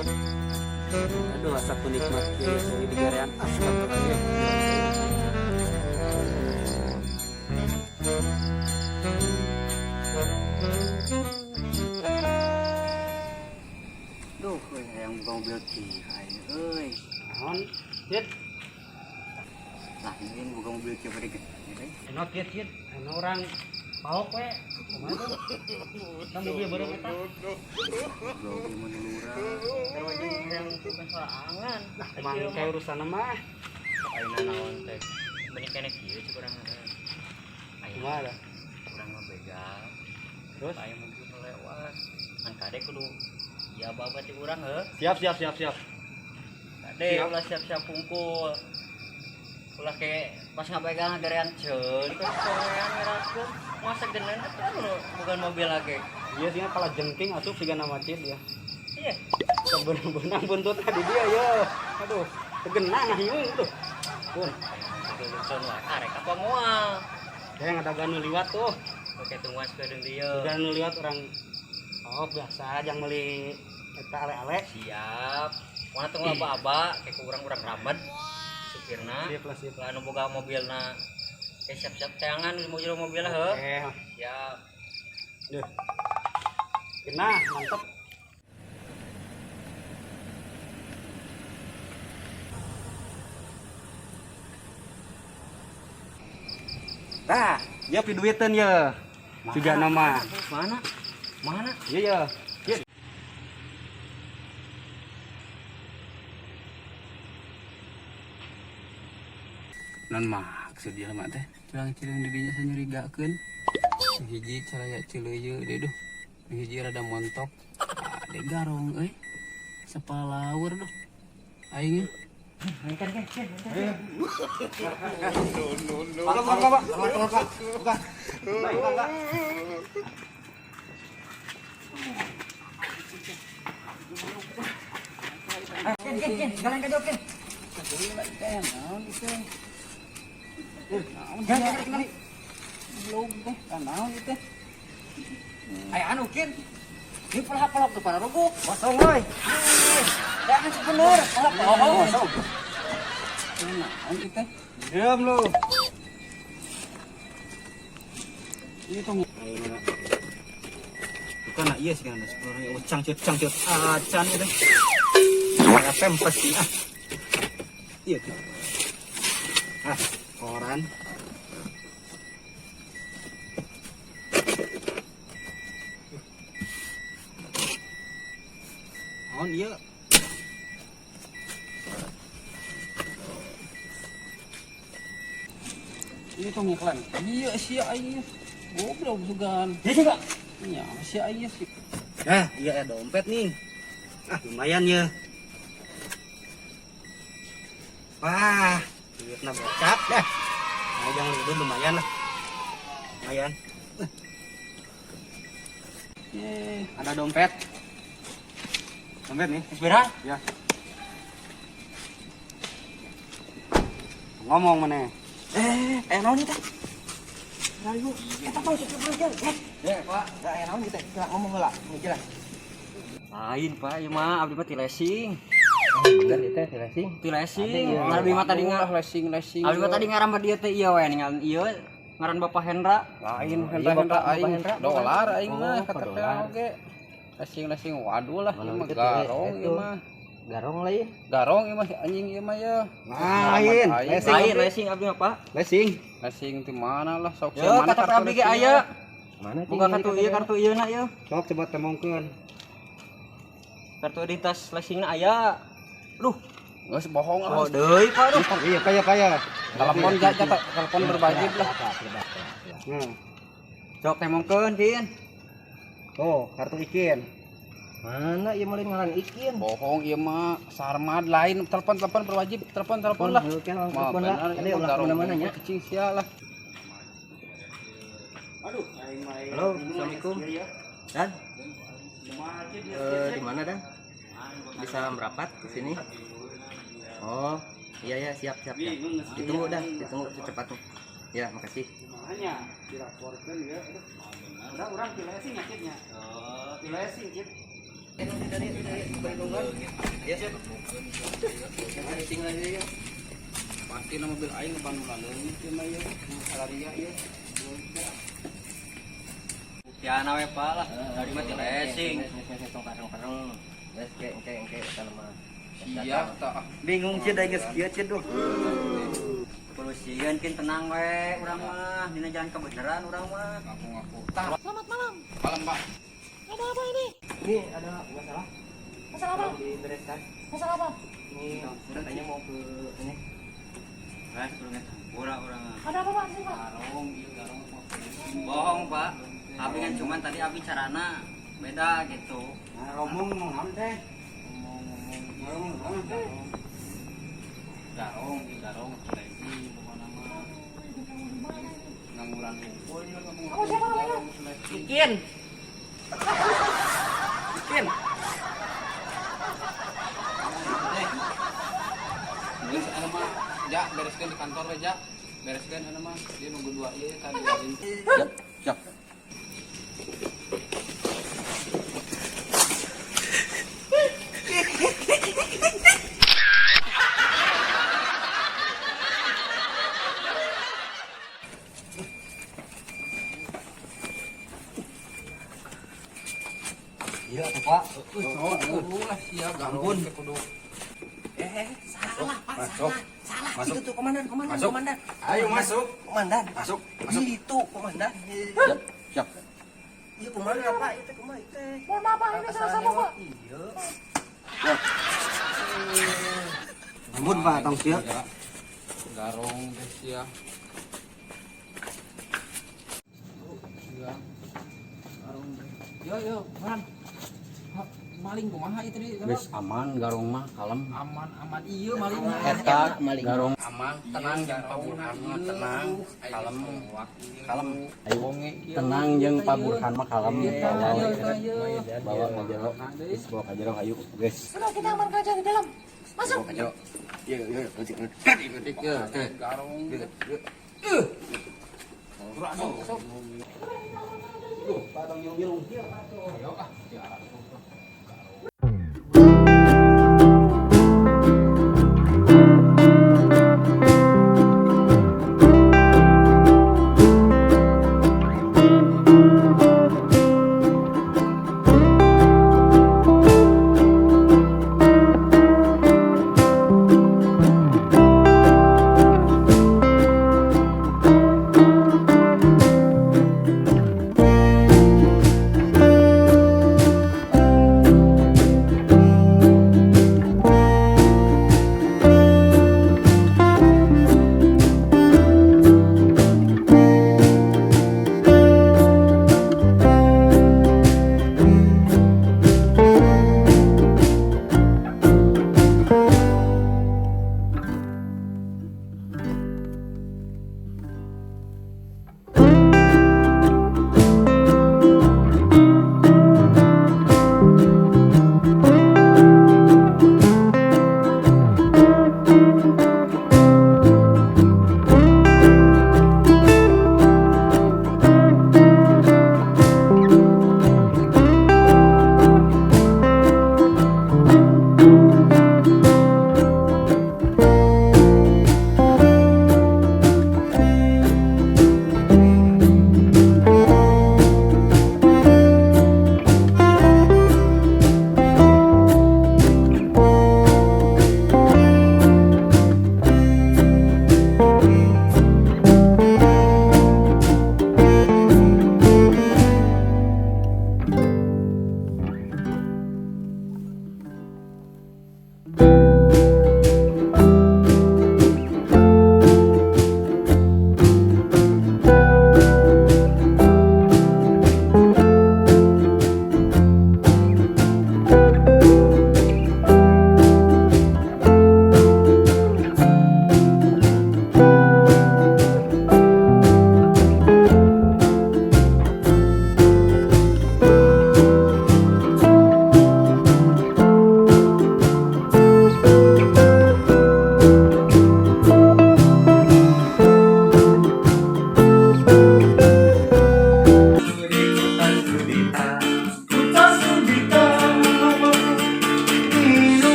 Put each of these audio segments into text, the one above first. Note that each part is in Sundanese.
Aduh, asa nikmat kieu ceuli digarean astagfirullah. Duh, hayang buka mobil kieu aing euy. Naon? Cit. Lah, ini buka mobil kieu bade gede. Eno cit cit, eno urang paok we. Kumaha tuh? Kan mobil bareng eta. Goblok ieu mah lurah. Sarua jeung hayang bukan sorangan. Mangke urusanna mah. Ayeuna naon teh? Benih keneh kieu cik urang mah. Aya Kumaha dah? Urang mah begal. Terus? Aya mobil nu lewat. Kan kade kudu ya aba-aba ti urang heuh. Siap siap siap siap. Kade ulah siap-siap pungkul. Ulah kayak pas ngabegal ngagerean ceuli ka sorean ngerakeun. Masa geuneun atuh nu bukan mobil lagi. Iya sih kalau jengking asup siga nama cit ya. Iya. Beunang-beunang buntut di dia ya. Aduh, tegenang hiung tuh. Pun. Lulusan wae arek apa moal? Kayak ngadagan nu liwat tuh. Oke tungguan sekedeng dieu. Udah nu liwat orang oh biasa jang meuli eta ale-ale. Siap. Mana tunggu aba-aba kayak urang-urang ramet. Supirna. Siap lah siap. Lah nu boga mobilna. Kayak siap-siap teangan di mobil mobil heuh. Oke. Siap. Duh. Nah, mantep. Tah, ya piduiteun ye. Juga nama. Mana? Mana? Iya ya. Iya. Non maksud dia mah teh cilang-cilang dirinya sanyurigakeun. Hiji caraya cileuyeu deui duh. Hiji rada montok. Ade garong euy. Sapalaur duh. Aing Pak, pak, pak, pak, pak, buka. Buka, buka. Ken, ken, ken, jalan ka jauh, ken. Naon itu? Aya anu kin. Ini pelak-pelok tuh para ruguk. Kosong, woi. Jangan sebenur, pelak-pelok. Kosong. Naon itu? Diam lu. Ini tuh bukan nak iya sih kan sebenarnya cangcut cangcut acan itu. Kayak pempes sih ah. Iya tuh. Ah, koran. Naon iya. Ini tuh ngiklan. Iya sih aing. Goblok sugan. Iya sih, Kak. Iya sih aing sih. Nah, iya ya dompet nih. Ah, lumayan ya. Wah, duitnya bocap dah. Nah, jangan ribut lumayan lah. Lumayan. Ye. Ada dompet. Dompet nih. Sepira? Ya. Ngomong mana? Naon ieu teh? Rayu, eta mah cukup aja. Ya, Pak. Da naon ieu teh? Ngomong heula, jelas. Lain, Pak, ieu mah abdi mah ti lesing. Bener ieu teh ti lesing. Ti lesing. Abdi mah tadi ngarah lesing-lesing. Abdi mah tadi ngaran dia teh ieu we ningal ieu ngaran Bapak Hendra. Lain Hendra Hendra aing dolar aing mah kata teh oge. Lesing-lesing waduh lah ieu mah garong ieu mah. Garong lain. Garong ieu mah anjing ieu mah ya. Lain, lesing. Lain lesing abdi mah, Pak. Lesing. Lesing ti mana lah sok Yo, kata abdi ge aya. Mana Buka kartu ieu kartu ieu na ieu. Sok coba temongkeun. Kartu identitas lesingna aya. Duh, Geus bohong lah. oh deui Pak duh. Iya, kaya kaya. Telepon ja telepon berwajib lah. Nah, Sok temongkeun kin. tuh kartu ikin. Mana ieu mah lain ngaran ikin. Bohong ieu mah Sarmad lain telepon-telepon berwajib telepon-telepon lah. Oke, Mah telepon lah. bener Ada ieu mah ulah garong kemana-mana nya. cicing sia lah. Aduh, aing mah. Halo, Assalamualaikum. Dan di mana Dan? Bisa merapat ke sini? Oh, iya ya, siap siap. Siap. Ditunggu dah, ditunggu secepatnya. Ya, makasih. Makanya dilaporkan ya. Aduh. Udah urang ti lesing nyakitnya. Oh, ti lesing, Cit. Ya. Racing lagi ya. Pasti na mobil aing ngebantu leungit ieu mah ieu. Salaria ieu. Buktiana we Pak lah. Tadi mah ti racing. Tong kareng-kareng. Geus ke engke engke eta mah. Siap tah. Bingung sih da geus kieu sih duh. Kepolisian kin tenang we urang mah, dina jalan kebenaran urang mah. Ngaku-ngaku. Tah. Selamat malam. Malam, Pak. Ada apa ini? Ini ada masalah. Masalah apa? Dibereskan. Masalah apa? Ini katanya mau ke ini. Guys, kudu ngecampur urang mah. Ada apa Pak? Sini Pak. Garong ieu garong mah polisi. Bohong, Pak. Abi kan cuman tadi abi carana beda gitu. Nah, ngomong ngomong naon teh? Ngomong-ngomong Ngomong naon teh? garong ieu garong seleksi pokona mah. Ngangguran ngumpul ieu ngomong. Kamu siapa namanya? Garong seleksi. Ikin. Ikin. Geus anu mah ja bereskeun di kantor we ja. Bereskeun anu mah dia nunggu dua ieu tadi lain. Siap, siap. Iya tuh Pak. Ulah sia garong teh kudu. Salah, Pak, Masuk. salah. Salah. Masuk. Itu tuh komandan, komandan, Masuk. komandan. Ayo masuk. Komandan. Masuk, masuk. Itu komandan. Siap, siap. Iya kumaha Pak, itu kumaha itu. Mohon maaf Pak, ini salah sama Pak. Iya. Ampun Pak, tong siap. Garong teh sia. Sia. Garong teh. Yo yo, Ran. Ha, maling kumaha ieu tadi? Geus aman garong mah kalem. Aman aman ieu maling. Eta garong aman, tenang jeung Garong Pak Burhan mah ieu. tenang, Aing kalem. soak ieu. Kalem. Bonge ieu. Tenang jeung Pak Burhan mah kalem. Bawa Iya, iya. bawa ka jero. Geus bawa ka jero hayu geus. Sudah kita amankan aja di dalam. Masuk. Bawa ka jero. Iya, iya, iya. Garong. Pak tong nyung-nyung. Ayo ah, ya.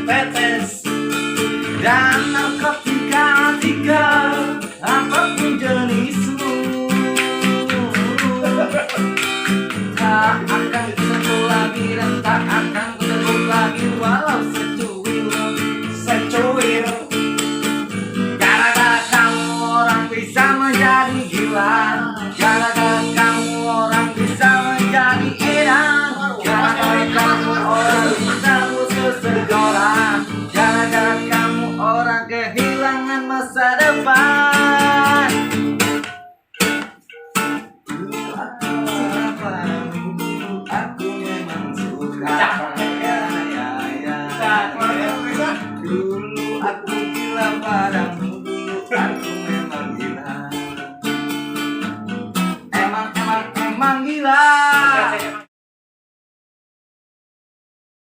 tetes dan narkotika tika, apapun jenismu. Tak akan kusentuh lagi dan tak akan kutegur lagi walau secuil secuil. Gara-gara kamu orang bisa menjadi gila. Gara-gara kamu orang bisa menjadi edan. Gara-gara kamu orang bisa putus sekolah. Gara-gara kamu orang kehilangan masa depan. Dulu aku suka padamu, dulu aku memang suka. Ya, ya, ya, ya. Dulu aku gila padamu.